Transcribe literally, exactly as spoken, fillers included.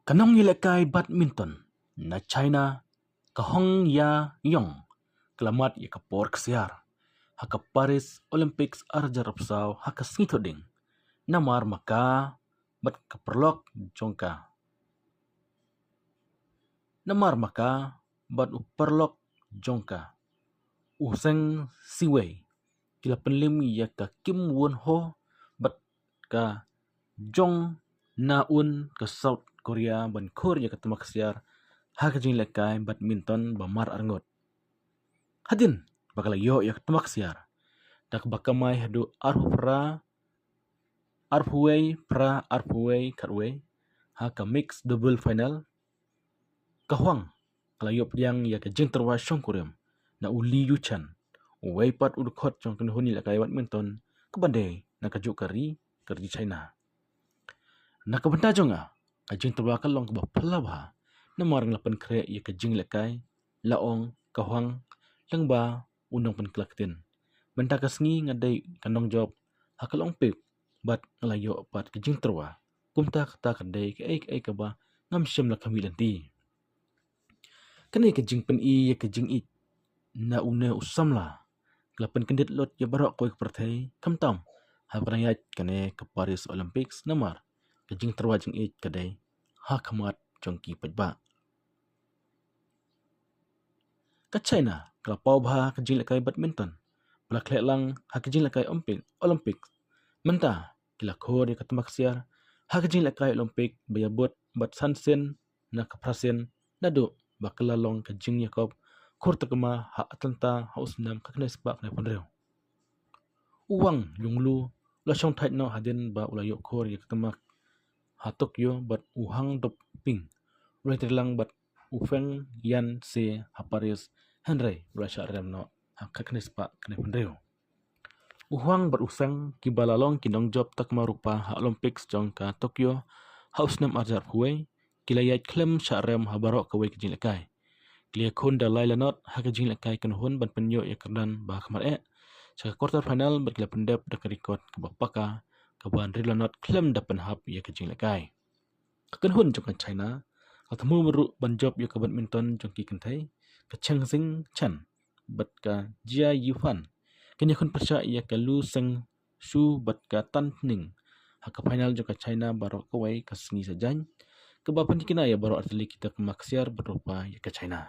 Ka nongïalehkai badminton na China, ka Hong Yayong, ka la mad ïa ka por ksiar ha ka Paris Olympics arhajar arphew saw ha ka sngi Thohdieng. Namar ma ka bad ka paralok jong ka. Namar ma ka bad u paralok jong ka, u Zheng Siwei, ki la pynliem ïa ka Kim Won Ho bad ka Jong Na Un ka South Korea ban khur ïa ka tma ksiar ha ka jingïalehkai badminton ba mar arngut. Hadien ba ka la ïoh ïa ka tma ksiar da kaba kamai haduh arphew phra, arphew wei phra, arphew wei khatwei ha ka mixed double final, ka Huang ka la ïoh pdiang ïa ka jingtyrwa shongkurim na u Li Yucheng, uwei pat u dkhot jong ka kynhun ïalehkai badminton ka ban dei na kajuh ka ri, ka ri China. Na ka bynta jong nga, ka jingtyrwa ka long kaba phylla bha, namar nga la pynkhreh ïa ka jingïalehkai, la ong ka Huang lyngba u nongpynkylla ktien. Mynta ka sngi nga dei ka nongjop ha ka Olympic bad nga la ïoh pat ka jingtyrwa. Kumta kata ka dei kaei kaei kaba ngam shym la khmih lynti. Kane ka jingpyni ïa ka jingïeit na une u samla ka la pynkyndit lut ïa baroh kawei ka pyrthei, khamtam haba ka dang ïaid kane ka Paris Olympics, namar ka jingtyrwa jingïeit ka dei ha khmat jong ki paidbah. Ka China ka la paw bha ka jingïalehkai badminton ba la khleh lang ha ka jingïalehkai Olympic, Olympic. Mynta ki la khur ïa ka tma ksiar ha ka jingïalehkai Olympic ba ïabud bad san sien na ka phra sien, naduh ba ka la long ka jingïakop khur takma ha Atlanta ha u snem khatkhyndai spah khyndai phew hynriew. U Wang Yunlu u la shongthait noh hadien ba u la ïoh khur ïa ka tma ha Tokyo bad u Hang Doping u la ïatrei lang bad u Feng Yanse ha Paris, hynrei u la shah rem noh ha khatkhyndai spah khyndai phew hynriew. U Huang bad u Zheng, kiba la long ki nongjop takma rupa ha Olympics jong ka Tokyo ha u snem arhajar arphew wei, ki la ïaid khlem shah rem ha baroh kawei ka jingïalehkai. Ki la ïakhun da lai lanot ha ka jingïalehkai kynhun ban pynïoh ïa ka kyrdan ba kham mareh sha ka quarter final bad ki la pyndep da ka record kaba paka, kaba hynriew lanot khlem da pynhap ïa ka jingïalehkai. Ka kynhun jong ka China ka thmu ruh ban jop ïa ka badminton jong ki kynthei, ka Cheng Xing Chen bad ka Jia Yifan kin ïakhun pyrshah ïa ka Lu Zheng Shu bad ka Tan Ning ha ka final jong ka China baroh kawei ka sngi Saitjaiñ, kaba pynthikna ïa baroh artylli ki tma ksiar bad rupa ïa ka China.